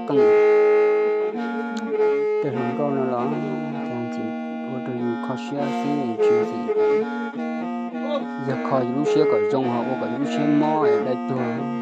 Qeej tej hluas nkauj no los tsis ua rau yus kho siab xwb, tsis yog kho yus lub siab kom zoo ho ua kom yus lub siab mob dai tuag.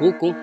Kuv, kuv.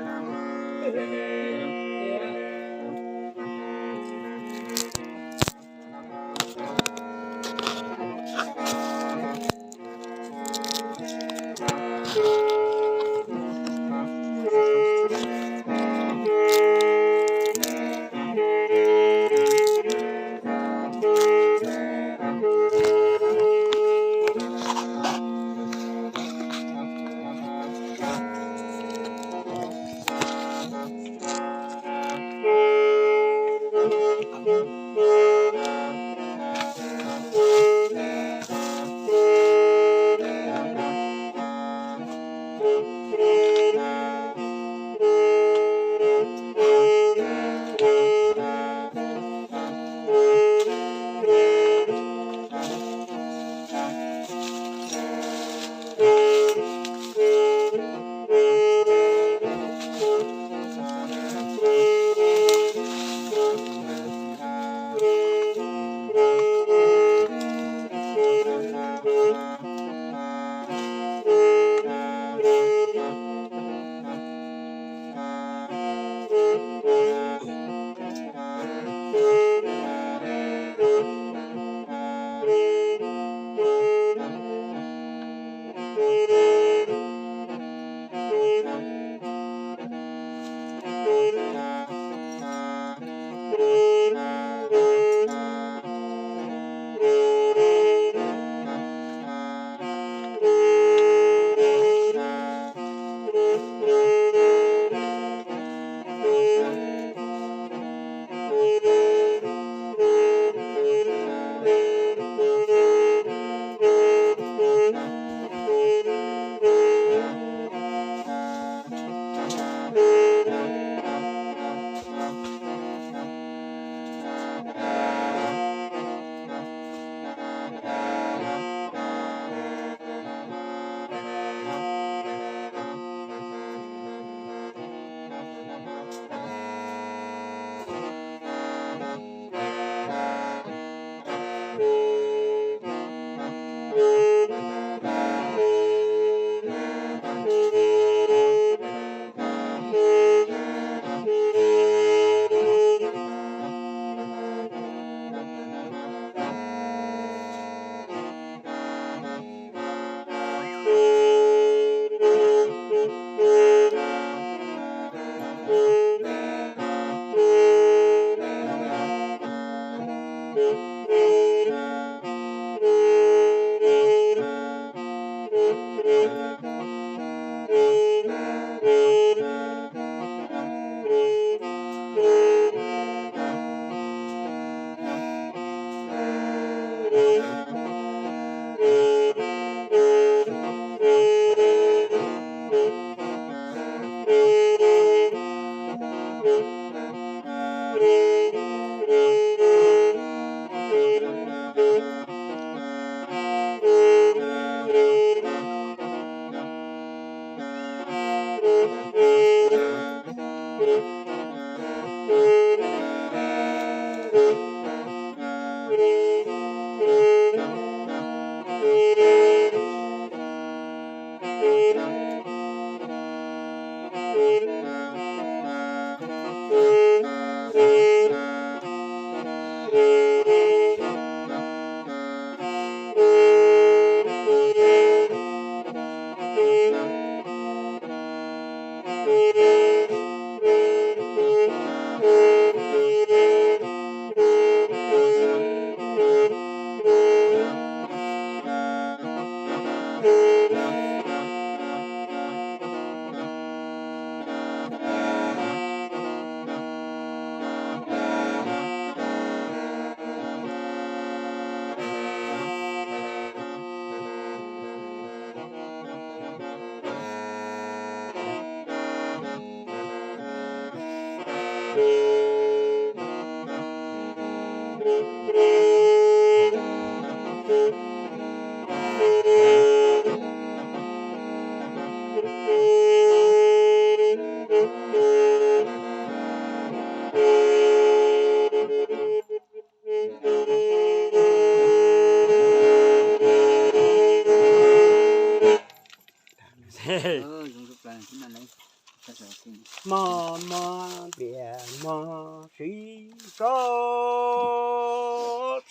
Mog mog nplias mog siv saub,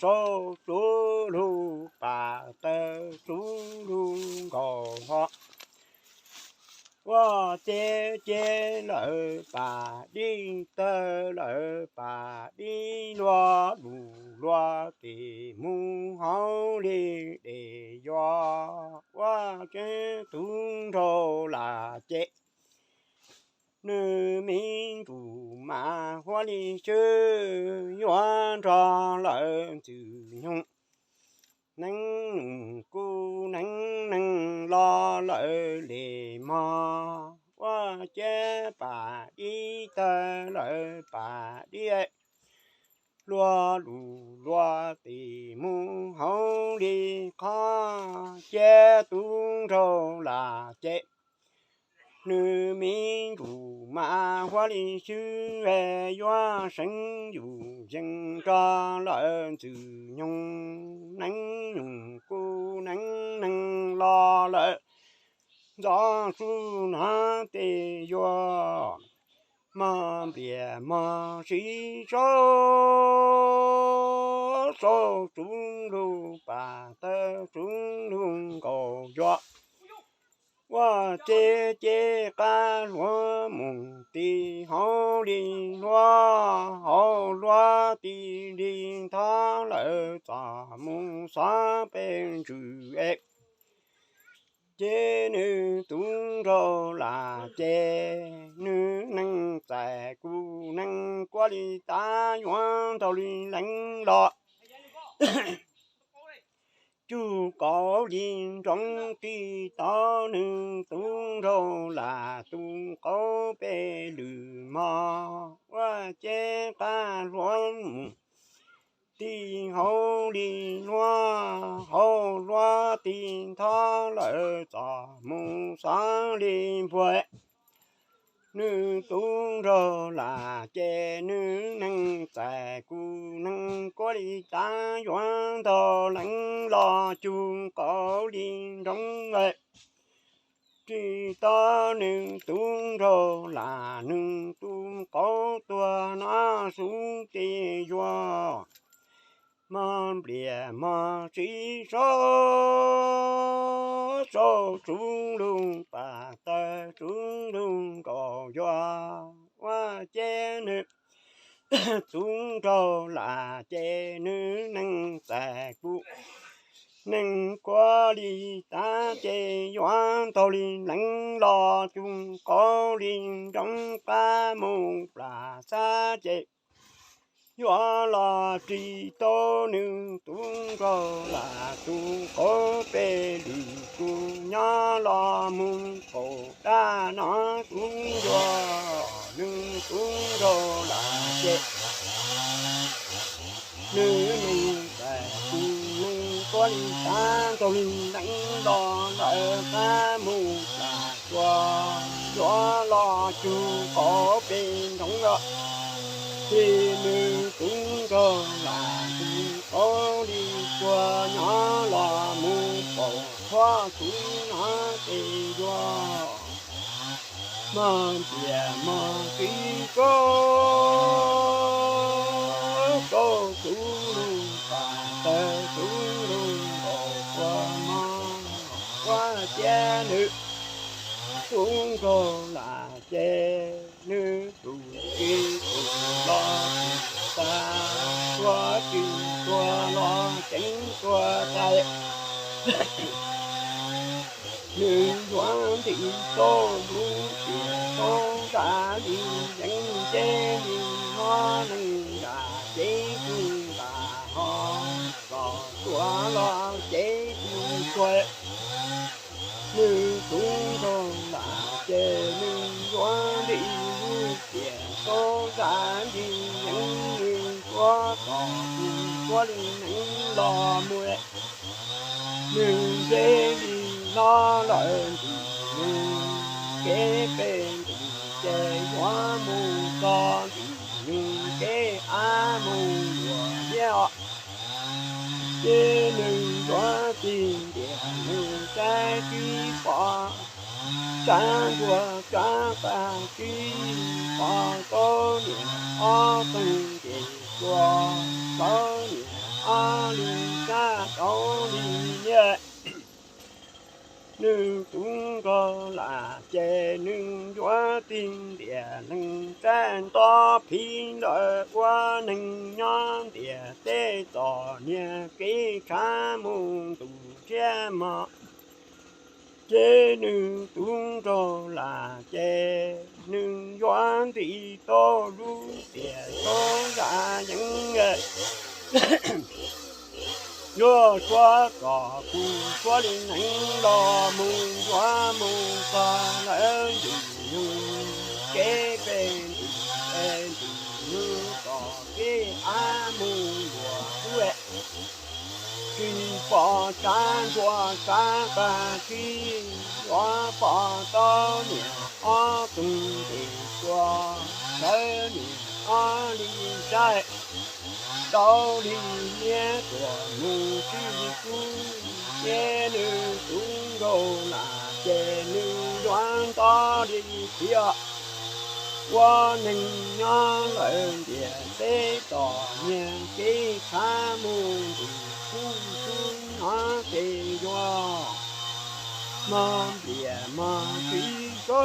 saub tsuv lug pas tawg tsuv lug nkaus ho. Ua ceb ceb lawm pas dib tawg lawm pas dib luag lug luag tis mus hauv li dej yuag. Ua ceb tub nraug lam ces nws me ntsuj mas huab li xwb yuav nrog lawm ntxwg nyoog. Neeb nws kuj neeb neeg los lawm li mog. Ua ceb pas dib tawg lawm pas dib luag lug luag tis mus hauv li qhov. Ceb tub nraug lam ces nws me ntsuj mas huab li xwb yuav seev yus yees nrog lawm ntxwg nyoog. Neeb nws kuj neeb neeg los lawm ntxov sub nov tej yuag. Mog nplias mog siv saub, saub tsuv lug pas tawg tsuv lug nkaus yuag. Ua ceb ceb qab hluav mus ti hauv li hluav, hauv hluav ti li ntho lawm txog mus xov peb ntsws es. Ces nws tub nraug lam ces nws neeg txais kuv neeg kuab li tav yuav ntaug li leev los. Cug kauv li nroov tig tau nws tub nraug lam tu kauv peb lwm mog. Ua ceb qab hluav mus ti hauv li hluav, hauv hluav ti ntho lawm txog mus xov li npuag. Nws tub nraug lam ces nws neeg txais kuv neeg kuab li tav yuav ntaug leev los cug kauv li nroov lawm. Tsis tau nws tub nraug lam nws tu kauv tuag nov sub tej yuag. Mog nplias mog siv saub, saub tsuv lug pas tawg tsuv lug nkaus yuag. Ua ceb nws tub nraug lam ces nws neeg txais kuv neeg kuab li tav ces yuav ntaug li leev los cug kauv li nroov qab mus plam xab ces yuav los tsis tau nws tub nraug lam tu kauv peb lwm kuv nyob los mus kaum dab nov tub yuag. Nws tub nraug lam ces nws neeg txais kuv neeg kuab li tav ntaug li leev los lawm qab mus plam tsuas yuav los cug kauv peb nroov los. Ces nws tub nraug lam tu kauv li tsuas nyob los mus kaum huab tsuv nov tej yuag. Mog nplias mog siv saub, saub tsuv lug pas tawg tsuv lug nkaus ua mog. Ua ciav nws tub nraug lam ces nws tus tsis tus los tsis tas, tua tsis tua los ceev tua tas. Nws yuav ntim tau lub tiam tau zam li yeev ces li no neeg yam cev tsis tas ho txog tuaj los cev tsis tshua. Nws tub nraug lam ces nws yuav ntim lub tiam tau zam li yeev nws tuaj tom tus tuab li neev los mus. Nws nce li no lawm ntim nws kev pem ntim ces yuav mus txog ntim nws kev av mus yuam liab os. Ces nws yuav txij ntiag nws saib tsis pom. Tsav ntsuag tsav tag kis, pom tau niam ob tug ces tua, sawv niam ob li sab rau li niam. Nws tus nraug lam ces nws yuav tig ntiam neeg tsaib nto phiv ntawm ua neeg nyob ntiam teb txom nyem kev tshav mus ntuj thiab mog. Ces nws tus nraug lam ces nws yuav ntim tau lub tiam tau zam yeev. Yuav suav kom kuv suav li neev los mus yuav mus txog lawm ntim nws kev pem ntim es ntim nws kom kev av mus yuav kuv. Tsis pom tsav ntsuag tsav tag kis, yuav pom tau niam ob tug ntes tua, sawv niam ob li saib rau li niam tuam mus tsis kub. Ces nws tus nraug lam ces nws yuav nto li tias ua neeg nyob lawm ntiam teb txom nyem kev tshav mus ntuj kub xub nyob ces yuav mog npliam mog tsis tso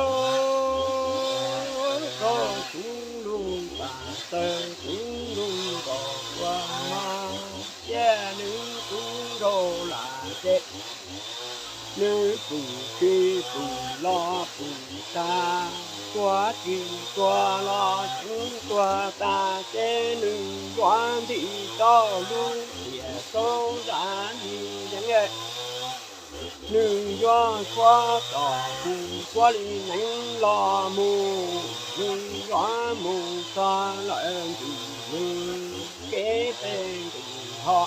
rau tus lug pas taws tus lug nkaus ua mog. Ces nws tus nraug lam ces nws pum tsis pum los pum tag, tuag tsis tuag los ceev tuag tag, ces nws yuav ntim tau lub tiam tau zam li yeev. Nws yuav suav kom kuv suav li neev los mus, nws yuav mus txog lawm ntim nws kev pem ntim ho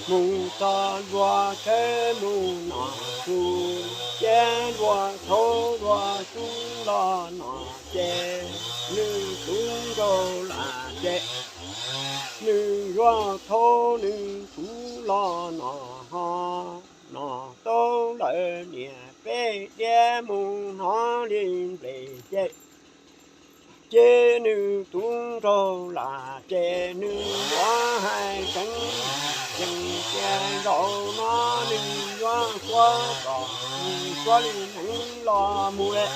mus txog luag tshawb mus nom su, ces luag thaub luag sub los nom ces nws tus nraug lam ces nws yuav thaub nws sub los nom ho nom tau lawm niam peb diav mus hnov li nplej ces ces nws tus nraug lam ces nws yuav hais tseeb yees tias zaum no nws yuav suav kom kuv suav li neev los mus.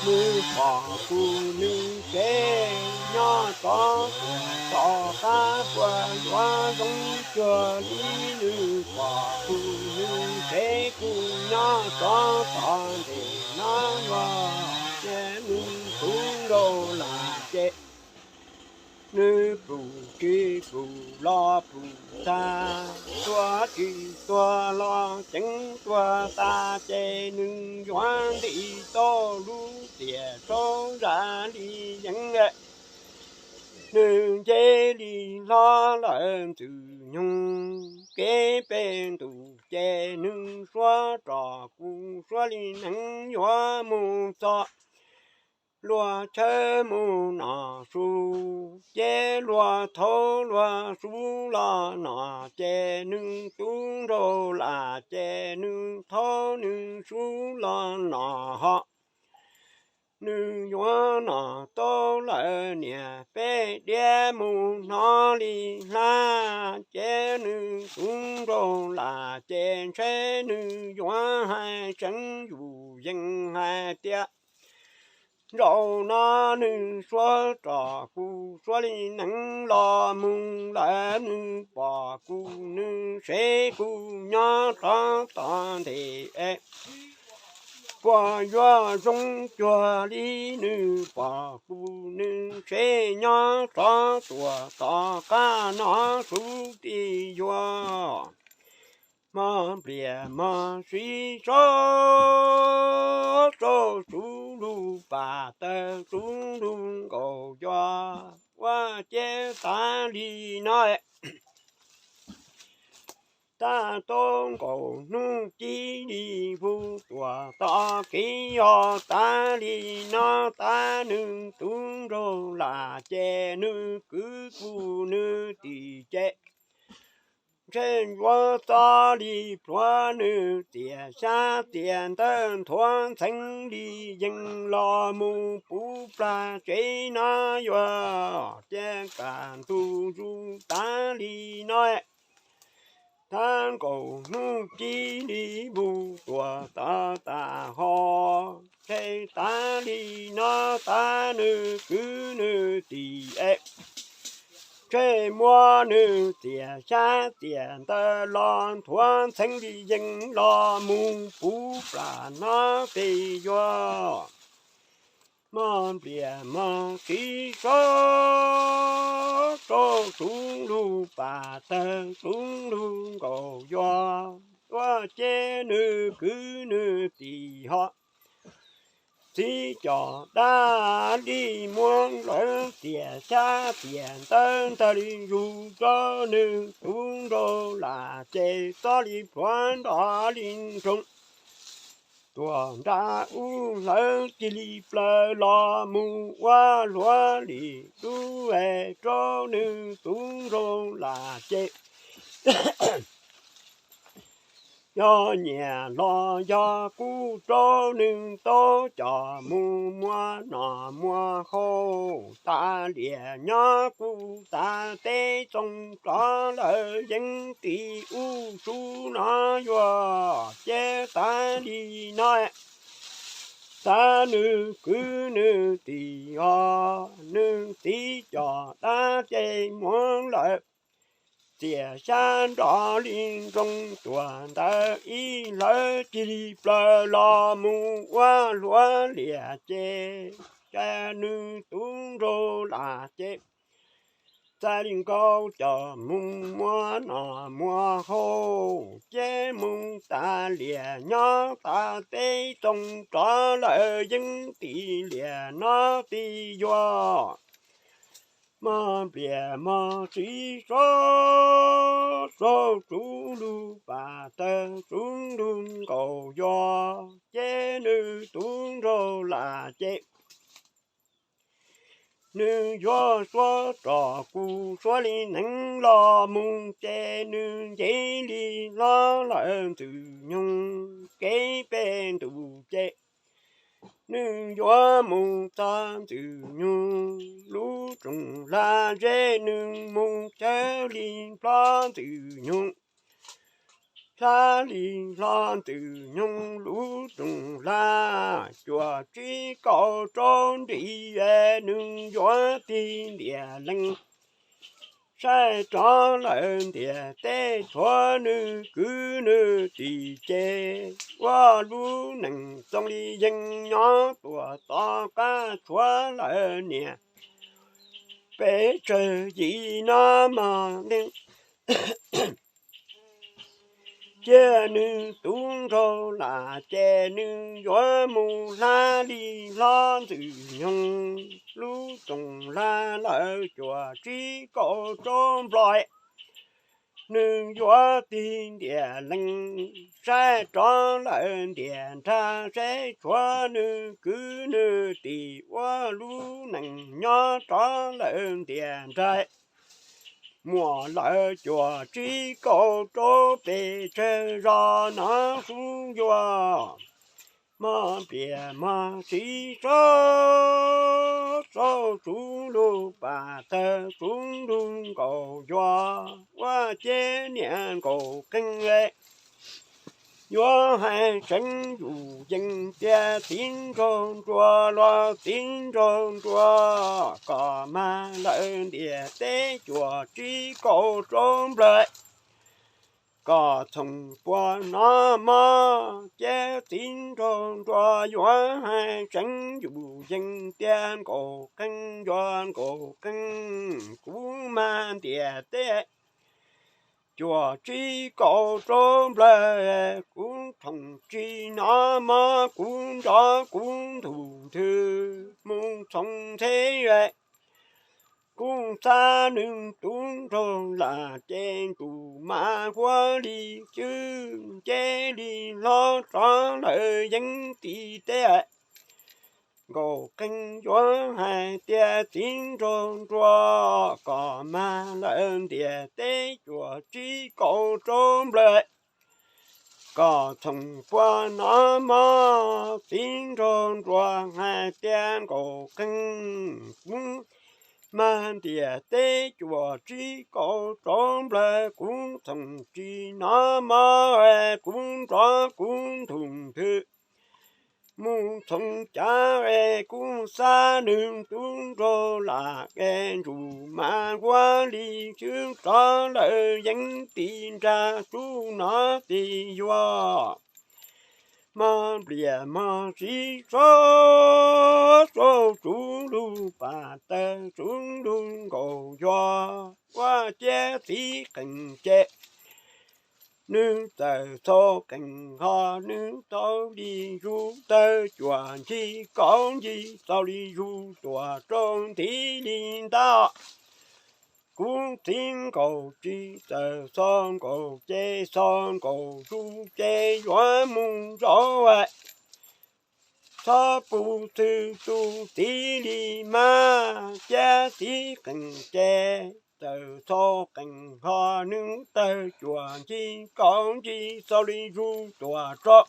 Nws pom kuv nws tsev nyob rov tuam tom qab puas yuav zoo cuag li nws pom kuv nws tsev kuv nyob rov tom ntej no yuav. Ces nws tus nraug lam ces nws pum tsis pum los pum tag, tuag tsis tuag los ceev tuag tag, ces nws yuav ntim tau lub tiam tau zam li yeev. Nws nce li hlob lawm ntxwg nyoog kev pem ntuj, ces nws suav rov kuv suav li neev yuav mus txog luag tshawb mus nom su, ces luag thaub luag sub los nom, ces nws tus nraug lam ces nws thaub nws sub los nom ho. Nws yuav nom tau lawm niam peb diav mus hnov li hlab, ces nws tus nraug lam ces ntshe nws yuav hais tseeb yus yees hais tias zaum no nws suav rov kuv suav li neev los mus lawm, nws pom kuv nws sev kuv nyob rov tom ntej es puas yuav zoo cuag li nws pom kuv nws sev nyob rov tuam tom qab no sub tim yuav mog npliam mog sib sob rau sub lug pas taws sub lug nkaus cua ua ces tav li no tag tau nkaus hnub cib li hu tuam tom kev ho tav li no tav nws tus nraug lam ces nws kwv kuv nws tim ces Tsheb ntsuav txob li plhuav, nws txias xyab txias ntawv nthuav ntxheev li yees los mus puv plag tsev no yuav cia kam ntu zus tas li no. Thab nkaus hnub ci li vus tuam txav tas ho, tsheb tas li no tas nws kwv nws tij es, tsheb muab nws txias xyab txias ntawv los nthuav ntxheev li yees los mus puv plag no pem yuav mog nplias mog txiv saub, saub tsuv lug pas tawg tsuv lug nkaus yuav tuaj ces nws kwv nws tij ho txiv coj dab li muab lawv txias xyab txias ntawv ntag li zus rau nws tus nraug lam ces txob li plhuav nrov li nroog. Tuam nra ub hlawv tig li plaws los mus ua hluav li dub es rau nws tus nraug lam ces yog nyiam los yog kuj rau nws tau coj mus muab noj muab haus tas liam nyob kuj tas teb txoos rov lawm yeeb tim ub sub no yuav ces tas li no. Tas nws kwv nws tij os nws txiv coj dab ces muab lawv txias xyab nrov li nroog tuam ntawd ib hlawv tig li plaws los mus ua hluav liam ces, ces nws tus nraug lam ces txais li nkaus coj mus muab noj muab haus ces mus tas liam nyob tas teb txoos rov lawm yeeb tim liam no tim yuav mog nplias mog txiv saub, saub tsuv lug pas tawg tsuv lug nkaus yuav ces nws tus nraug lam ces nws yuav suav rov kuj suav li neev los mus ces nws nce li hlob lawm ntxwg nyoog kev peb ntus ces nws yuav mus txog ntxwg nyoog lub tsoos hla zeb nws mus chaw li hlob ntxwg nyoog hla li hlob ntxwg nyoog lub tsoos hla cuaj tsib kaum rau nrim es nws yuav tig ntiag lees saib rov lawm ntiag teb tshuav nws kwv nws tij ces ua lub neej txoos li yees nyob tuam tom qab tshuav lawm niam peb tsawg yim no mog ntej cia nws tus nraug lam ces nws yuav mus hla li hlob ntxwg nyoog lub tsoos hla lawm cuaj tsib kaum rau nplog nws yuav tig ntiag lees saib rov lawm ntiag nrag saib tshuav nws kwv nws tij ua lub neej nyob rov lawm ntiag nrag muaj lawm cuaj tsib kaum rau peb tsawg zos no sub yuav mog nplias mog txiv saub, saub tsuv lug pas tawg tsuv lug nkaus yuav ua ces niam nkaus qees yuav hais seev yus yees tias txiv nraug nruas los txiv nraug nruas kom mag lawm ntiag teb cuaj tsib kaum rau nplog kom txhoom puas no mog ces txiv nraug nruas yuav hais seev yus yees tias nkaus qees yuav nkaus qees kuv mag ntiag teb cuaj tsib kaum rau nplog kuv thoom tsis no mog kuv nrov kuv ntug nthwv mus txhoov nthe kuv xav nws tus nraug lam ces ntuj mas huab li cwb nce li hlob rov lawm yeeb tim teb Nkaus Qeej yuav hais tias txiv nraug nruas kom mag lawm ntiaj teb cuam tsib kaum rau nplawg. Kom txhoom puag nov mog, txiv nraug nruas hais tias Nkaus Qeej kuv mag ntiaj teb cuam tsib kaum rau nplawg, kuv txhoom tsis nov mog, kuv nrov kuv nthum nthwv mus txhoov cav es kuv xav nws tub nraug lam es ntsuj mas huab li tswb rov lawm yeev tim nrag tsuj nov tim yuag. Mog nplias mog siv saub, saub tsuv lug pas tawg tsuv lug nkaus yuag, ua ciav txiv qees ces nws txawm txhos qees ho nws tau li zus tawg cuam ncig kaub ncig txaus li zus tuam rau ntiv li ntab. Kuv txiv nkaus tsis txawm xo nkaus ces xo nkaus zus ces yuav mus zaum. Txhob pub xwm tus txiv li mas ciav txiv qees ces txawm txhos qees ho nws tawg cuam ncig kaub ncig txaus li zus tuam rau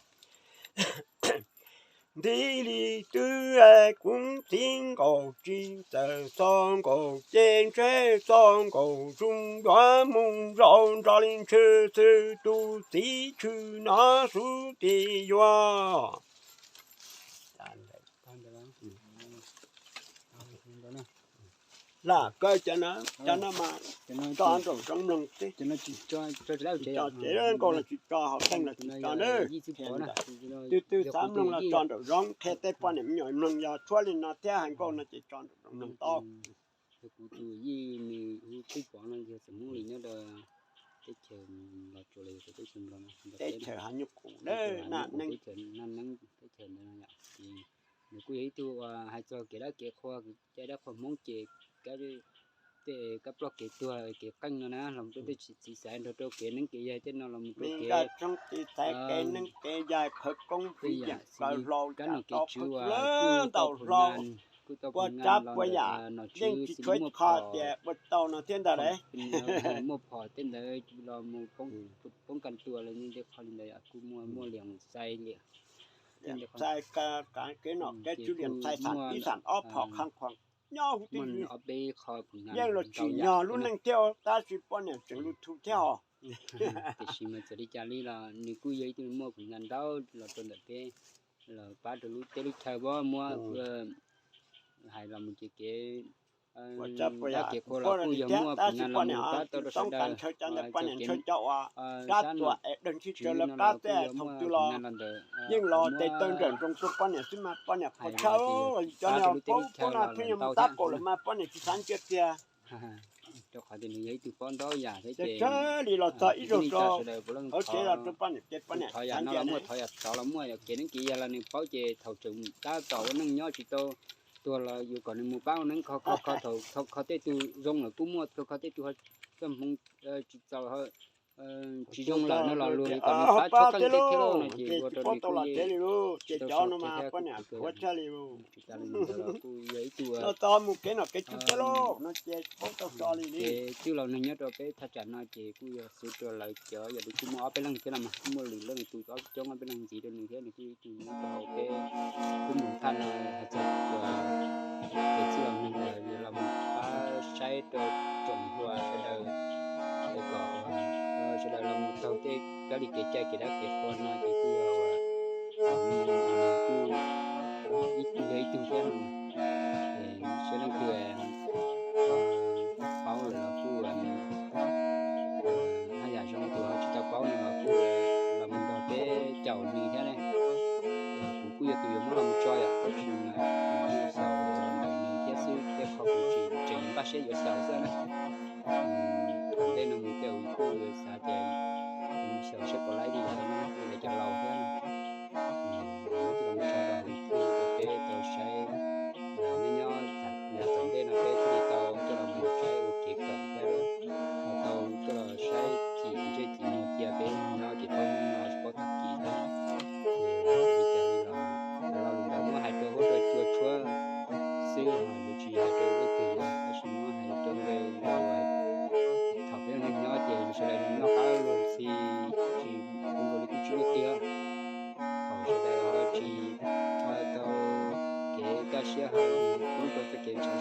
ntiv li twb. Kuv txiv nkaus tsis txawm xo nkaus ces ntshe xo nkaus zus yuav mus zaum nrog li ntshw xwm tus txiv tshwm nov sub tim yuag. Lam kawg cov no, cov no mas tso nraum zoov mloog xwb. Tso tsev nkaus los tsis tso, hauv teej los tsis tso na. Twb twb xav mloog los tso nraum zoov qhia tej poj niam me nyuam mloog, yog tshuab li no thiab hais nkauj no ces tso nraum zoov mloog tau. Kuv tus yij nws hu Tub Pov no yog txawm Hmoob li nyob rau teb chaws Los Tsuas los yog teb chaws Nplog no, teb chaws Haj Nyuj Qus na, teb chaws Naj Neeb, teb chaws ntawd no yom. Ces nws kuj yog ib tug uas hais txog kev dab kev qhua, kev cai dab qhua Hmoob ces tej kab ploj kev tuag kev qeej no na los rau tej txiv xaiv nrog rau kev neeb kev yaig tej no los mus rau kev neeb kev yaig, qhawv koob tej yam xws li kab nom kev tswv uas kuj tau pus nan, kuj tau pus nan los ntawm nom tswv xws li muaj phom, muaj phom tej ntawd los mus poob kas tua los tej qho li ntawd kuj muaj, muaj liam xais liam, liam xais, kev nom kev tswv liam xais xam ib xam ob phom qhov nyob huv tib si. Yeej los tsim nyog lub neej thiab tab sis poj niam tseem lub thu thiab hos. Tiam sis mas txawm li cas li los nws kuj yog ib tug muaj pus nan ntau los rau ntawm peb, los pab rau lub teb lub chaw, muab hais los mus ces kev dab kev qhua los kuj yog muaj pus nan los mus pab tau rau sawv daws. Kev sab nom tswv no los kuj yog muaj pus nan los ntawm yeej los tes taw nrawm nroos rau poj niam xwb mas poj niam qhua tshaj, pab rau lub teb lub chaw los ntau thiab. Rau qhov tias nws yog ib tug paub ntau yam thiab ces li los txog ib zaug rau sawv daws puav leej thov, thov yam no los muaj, thov yam tod los muaj, yog kev neeb kev yaig los nws paub ces thaum tseem tab tom ua neej nyob tsis tau tuag los yus kom nws mus pab ua neeb kho kho kho, thaum kho tej tug zoo lawm kuj muaj, kho tej tug txoj hmoo tsis txaus, tsis zoo lawm no los luag kom nws pab tshov qeej tej thiab lauj no ces ua rau nws kuj tsis tau so thiab kuj tsis tau li ntawd los kuj yog ib tug kev tij laug neeg nyob rau peb thaj tsam no ces kuj yog xwv rau lawv cov yam li kuj muaj ob peb leeg thiab los mas kuj muaj lwm leej tus ob coob ob peb leeg ntxiv rau nws thiab nws kuj yog ib tug nyob rau hauv peb lub moos thaj no hais txog kev tij laug neeg los mus pab saib rau tsoom hluas sawv daws kom sawv daws los mus taug tej kab li kev cai kev dab kev qhua no ces kuj yog kuj ib tug thiab no. Sawv daws leej twg paub lawm los kuj haj yam zoo, tus ho tsis tau paub no los kuj los mus nrog peb caum nws thiab ne. Kuv kuj yog tus yuav muab los mus tso yom, tab sis mas kuv xyaum ntawm nws thiab xwb, tej qho kuv tseem npaj siab yuav xyaum xwb na. Thaum ntej no mus tej kuj xav tias mus xyaum seb puas laib li lawm no, kuj yog cov laus thiab no. Tij laug mus tso rau hauv YouTube rau peb tau saib, nyob nyob yav tom ntej no peb thiaj li tau coj los mus saib ua kev kawm thiab, tau coj los saib cim ntsej cim muag cia peb nyob ces paub hnub no tsis paub tag kis thiab. Ces li cas li los lo lus ntawd muab hais rau huab rau cua tshuab xwb, yus tsis hais rau leej twg yuav, tab sis muab hais rau nkawd uas thaum peb ua neej nyob ces yus sawv daws noj qab luag txi, tsis nkaus li tib tsis ua tiag. Thaum sawv daws ho tsis tau kev kaj siab ho poob rau txoj kev ntshai